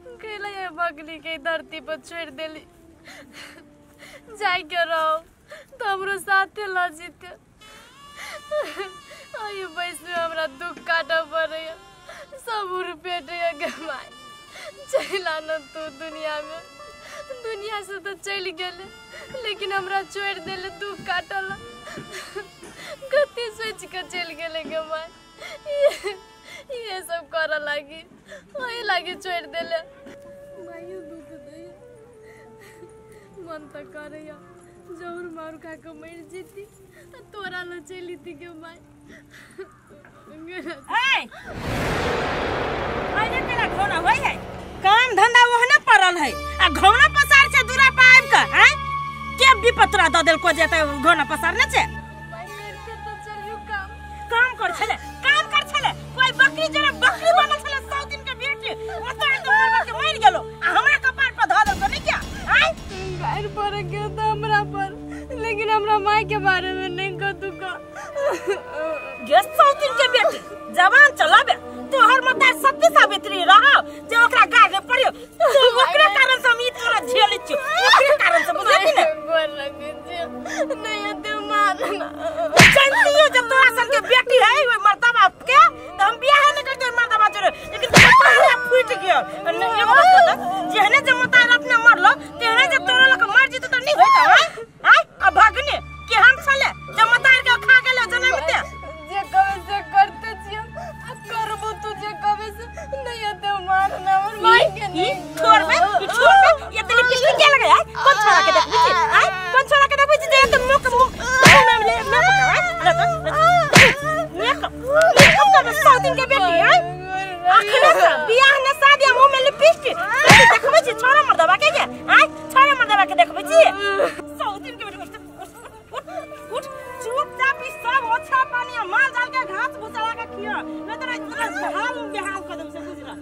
कैला ये बगली के धरती पर छोड़ देली। जाय के रहो तो हमरो साथे ल जीते। आयु बैस में हमरा दुख काटऽ पड़ैया, सब पेट गे माय। चलि आन तू दुनिया में, दुनिया से तो चलि गेले लेकिन हमरा छोड़ देले दुख काटल। कते सोच के चलि गेले गे माय, ये सब करऽ लागी ओही लागी छोड़ देले। माइयो दुख दैया, मन तऽ करैया जहर मार खा के मरि जेती आ तोरा ल चलि ती गे my. ए आइने केना घोना होय है, काम धंधा ओहने पड़ल है आ घोना पसार छै दूरा पर आबि के। हैं के विपत्रा द देलको जे त घोना पसार नै छै? माय करके तो चलियो काम काम कर छले, काम कर छले। कोई बकरी जरा बकरी बनल छले 100 दिन के बेटी ओतऽ के मरबा के मरि गेलो आ हमरा कपार पर ध देलको नै क्या? हैं गार पर गेल त हमरा पर, लेकिन हमरा माय के बारे में नहीं कतू का। गे 100 दिन के बेटी जवान चलाबे तोहर मता सत्य सावित्री रह जे ओकरा गाड़ में पड़ियो तो ओकरा कारण से हम ई तोरा झेलै छियो, ओकरे कारण से बुझली ने? गोर लगे छी नहीं एते मारना। जानतियो जब तोरा सन के बेटी है ओइ मर्दा बाप के त हम बियाह नहीं करते मर्दा बाप जोरे, लेकिन कपार फूट गेल। एगो बात बता, जेहने जे मता अपने मरलो तेहने जे तोरा लक मर जेतो त नहीं होता। हैं हैं आ भगने के हम छले जे मता के खा गेल जनमते जे कबे से करते छियो आ करबो तू जे कबे से नहीं एते मारना हमर माय के नहीं। छोड़बे ई छोड़बे ये तनी पिस्टल के लगे है? कोन छोड़ा के देखबी छी? हैं कोन छोड़ा के देखबी छी जे एते मुख मुख में ले में पकड़ ले तो मेकअप मेकअप करबे 100 दिन के बेटी। हैं अखने से बियाह ने शादी मुंह में लिपस्टिक देखबे छी छोड़ा मर्दबा के? हैं छोड़ा मर्दबा के देखबे छी 100 दिन के बेटी। उठ उठ चुपचाप ई सब ओछा पानी आ माल जाल के घास भूसा लगा के खिया, नहीं तो हाल बेहाल कर देब से बुझला।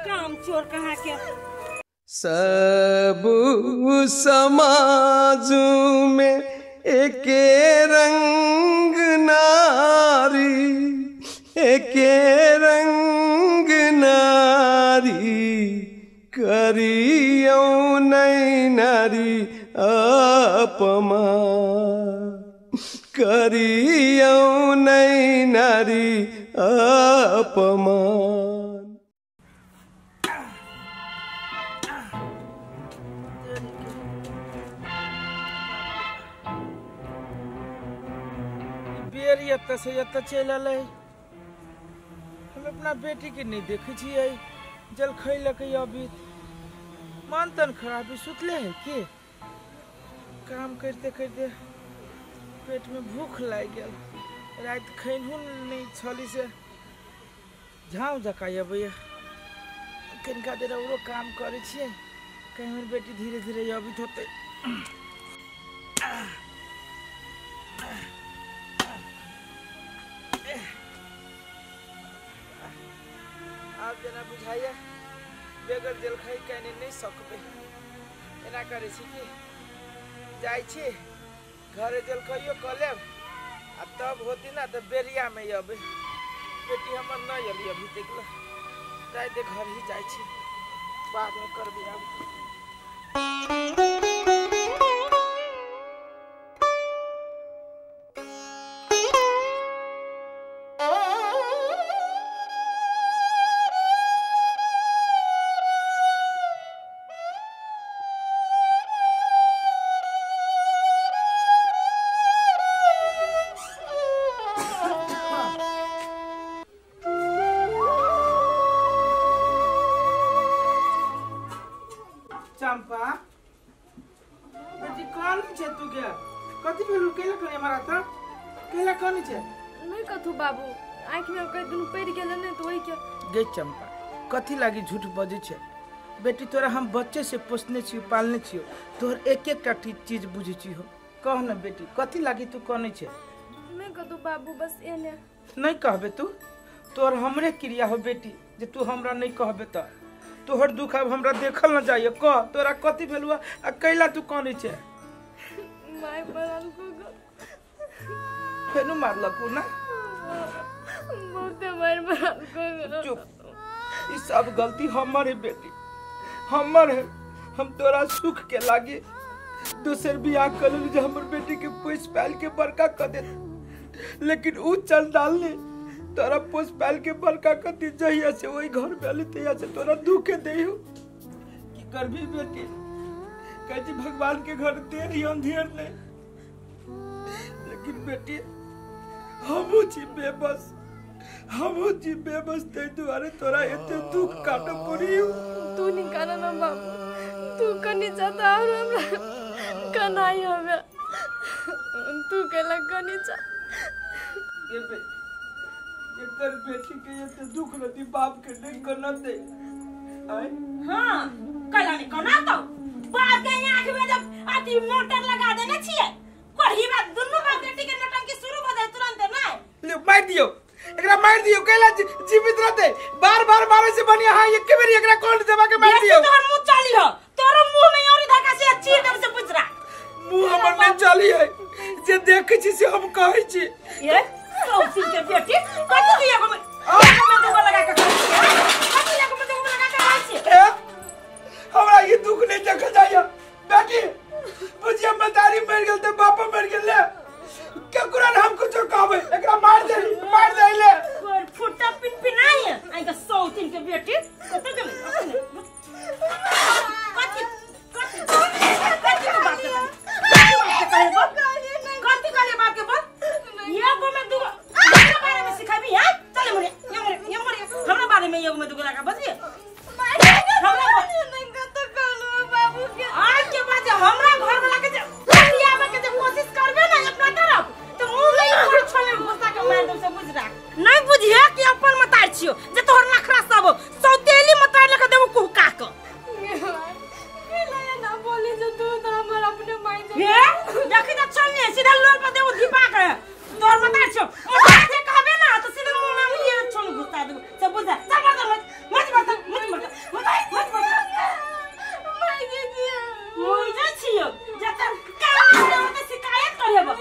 काम चोर कहाँ के सब समाज में एके रंग नारी, एके रंग नारी करियौ नै नारी अपमान, करियौ नै नारी अपमान। बेर एतऽ से एतऽ चलि एलै, हम अपना बेटी के नहीं देखै छियै। जलखै लकै अभी मन तन खराबी सुतले है के काम करते करते पेट में भूख लागि गेल। राति खैनहु नहीं छली से झाँव जकाँ अबैया। कनिका देर औरो काम करै छियै, कहीं हमर बेटी धीरे धीरे अबैत होतै। आब जेना बुझाइया बेगर जलखै कयने नहीं सकबै। एना करै छी कि जाइ छी घरे जलखैयो कऽ लेब आ तब होती ना तऽ बेरियामे अबै। बेटी हमर नहीं अली अभी तक, राति घर ही जाइ छी, बादमे करबै आब। चंपा बेटी कौन छे तू के कथि भेलु केला कने मारा त केला कौन छे? नहीं कथु बाबू, आँख में कई दुनु पड़ गेल ने तो ओई के। गे चंपा कथि लागी झूठ बजै छे बेटी? तोरा हम बच्चे से पोसने छियो पालने छियो, तोहर एक एक टा चीज बुझै छियो। कह न बेटी कथि लागी तू कने छे? नहीं कथु बाबू बस एने। नहीं कहबे तू? तोहर हमरे क्रिया हो बेटी जे तू हमरा नहीं कहबे त तोहर दुख अब हमरा देखल न जाइए। कह तोरा कथि भेलुआ आ कैला तू कने छे? My मरल को फेनु मारलकू ना? बहुते मार मरल को। चुप ई सब गलती हमर है बेटी, हमर है। हम तोरा सुख के लागे दोसर बियाह कर लेलु जे हमर बेटी के पोस पाल के बड़का कर दे, लेकिन ऊ चंडाल ने तोरा पोस पाल के बड़का कर दी। जहिया से वही घर में अली तहिया से तोरा दुख दे हो। की करबी बेटी, कहे भगवान के घर देर ही अंधेर ने, लेकिन बेटी हमहू छी बेबस, हमहू छी बेबस, ताहि दुआरे तोरा एते दुख काटऽ पड़ी। तू नहीं काना ना बाबू, तू कनी जाता और हमरा कनाई हवे, तू केला कनी जा। ये बेटी, एकर बेटी के एते दुख रहती बाप के नहीं करना दे। आय हां कला नहीं कना तो बाप के आंख में जब अति मोटर लगा देने छिए कोढ़ी बात दुन्नू बाप बेटी के नौटंकी शुरू भ जाय तुरंत ना। ले मार दियो एकरा, मार दियो कैला जीवित रहते, बार बार मारे से बढ़िया हां एक बेर एकरा कोल्ड दबा के मार दियो। तोहर मुंह चाली हो, तोर मुंह में और धक्का से चीर दम से पुजरा मुंह हमर नहीं चाली है, जे देखै छी से हम कहै छी। ये सौसी के बेटी कथि तू एगो में दुगो लगा के खाइ छी, कथि एगो में दुगो लगा के खाइ छी? हमरा ये दुख नहीं देखल जाय बेटी, बुझिया मतारी मर गेल ते बाप मर गेल, ले केकरा हम कुछ कहबै, एकरा मार दे, मार दे ले। कोर फुटा पिन पिनाई आई के सौतीन के बेटी कत गेलै कथि कथि कथि तू बात कर, कथि कहले बाप के बोल? एगो में दुगो हमरा बारे में सिखाबी हां? चले मोरे ये मोरे ये मोरे हमरा बारे में एगो में दुगो लगा बजली हमरा नहीं कत कहलु बाबू के। आज के बाद हमरा घर वाला के आवे के कोशिश करबे ना अपना तरफ तो मुंह में कोर छोले गुस्सा के मार दम से बुझ राख। नहीं बुझिए कि अपन मतार छियो जे तोहर नखरा सब सौतेली मतार लके देबो कुहका के। ना बोली जे तू तो हमर अपने माई हे देखि त चल ने सीधा लोल पर देबो धीपा के तोहर मतार छियो मतार जे कहबे ना तो सीधा मुंह में ये छोले गुस्सा देबो से बुझ चल बर्तन मत बर्तन मत बर्तन मत मत बर्तन माई जे दिया मोई जे छियो जत काम से शिकायत करेबो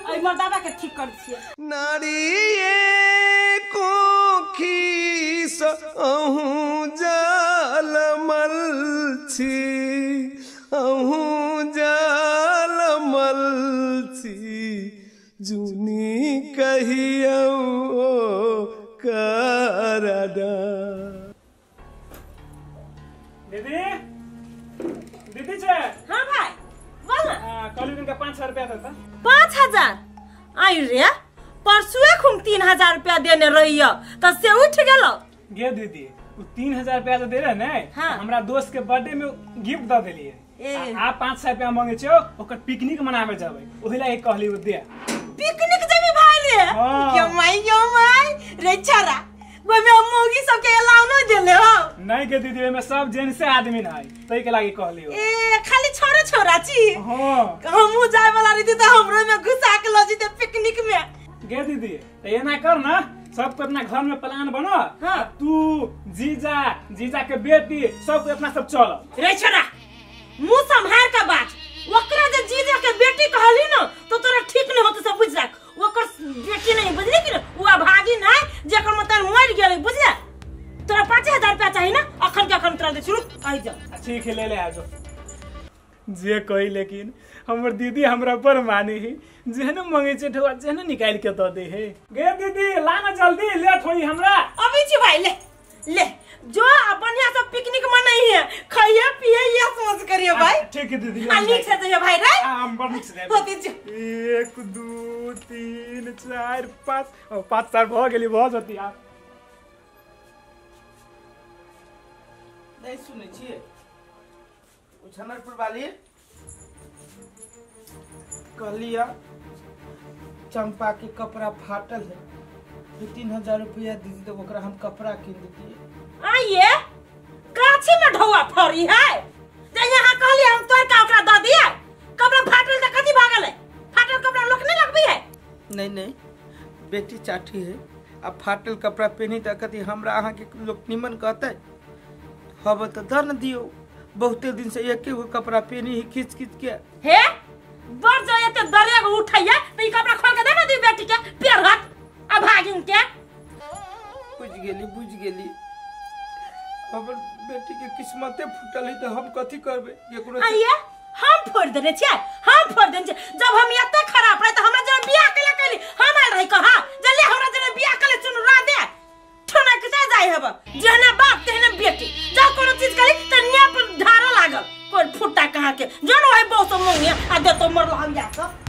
आई मर्दाबा के ठीक कर छिए। नारी कोखी स अहूँ जालमल छी, अहूँ जालमल छी, जुनी कहियौ करडा। दीदी दीदी छे। हां भाई बोल ना। कल दिन का 5000 रुपया था। 5000 आई रे परसुए खूब 3000 रुपया देने रही तो से उठ गेलो। गे दीदी उ 3000 रुपया दे रहे ने। हाँ। हमरा दोस्त के बर्थडे में गिफ्ट the देलिए, आप 500 रुपया मांगे छो ओकर पिकनिक मनावे जाबे ओहिला एक कहली उ दे। पिकनिक जेबी भाई रे? हाँ। क्यों माई क्यों माई रे छरा ओमे मौगी सब के अलाउ न देले हो। नहीं के दीदी ओमे सब जेन से आदमी न है तई के लागी कहली हो। ए खाली छोरा छोरा छी। हां हमहु जाय वाला रही त हमरो में घुसा के ल जीते पिकनिक में। गे दीदी त एना कर ना सबको अपना घर में प्लान बनो। हाँ। तू जीजा जीजा के बेटी सब अपना सब चल। रे छोरा मुंह संभार का बात, ओकरा जे जीजा के बेटी कहली न तो तोरा ठीक न होत सब बुझ राख। ओकर बेटी नहीं बुझली कि उ अभागी नहीं जेकर मतलब मर गेलै बुझले। तोरा 5000 रुपया चाहिए ना अखन के अखन तोरा दे शुरू आई जा। ठीक है ले ले आजो जे कही, लेकिन हमर दीदी हमरा पर मानी ही जेहन मंगे छे ठुआ जेहन निकाल के the they है। गे दीदी ला ना जल्दी लेट होई हमरा। अभी छी भाई ले ले जो बढ़िया से पिकनिक मनई है खाइए पिए ये समझ करिए भाई। ठीक है दीदी आ नीक से जइए भाई रे। हां हम बड़ नीक से जाइब। होते छी 1 2 3 4 5 5 साल भ गेली बहुत होती आप। नहीं सुनै छियै उछनरपुर वाली कहलिया चंपा के कपड़ा फाटल है 2-3 हजार रुपया दीदी तो ओकरा हम कपड़ा किन देतिए। आइए गाछी में ढौआ फरी है जे यहाँ कहली हम तोर का ओकरा the दिए कपड़ा फाटल त कथि भागल है? फाटल कपड़ा लोक नहीं लगबी है। नहीं नहीं बेटी चाठी है अब फाटल कपड़ा पहनी त कथि हमरा अहाँ के लोग निमन कहते हब त the न दियो। बहुते दिन से एक एगो कपड़ा पहनी ही खींच खींच के हे बढ़ जाए ते दरेग उठैया त ई कपड़ा खोल के दे ना दी बेटी के पेर हट अभागिन के। बुझ गेली बुझ गेली। फूटल है त हम कथि करबे केकरो आइए हम फोड़ देने छियै, हम फोड़ देने छियै। जब हम एते खराब रहे त हमरा जब बियाह केला कैली हम आयल रही कहा जल्दी हमरा जब बियाह केले चुनरा दे ठोना के जाय हब जेहने बाप तेहने बेटी। जब कोनो चीज करी त नेप ढारा लागल कोई फुट्टा कहाँ के जन वही बहुत मुंगिया आ दे तो मरल हम जा सब।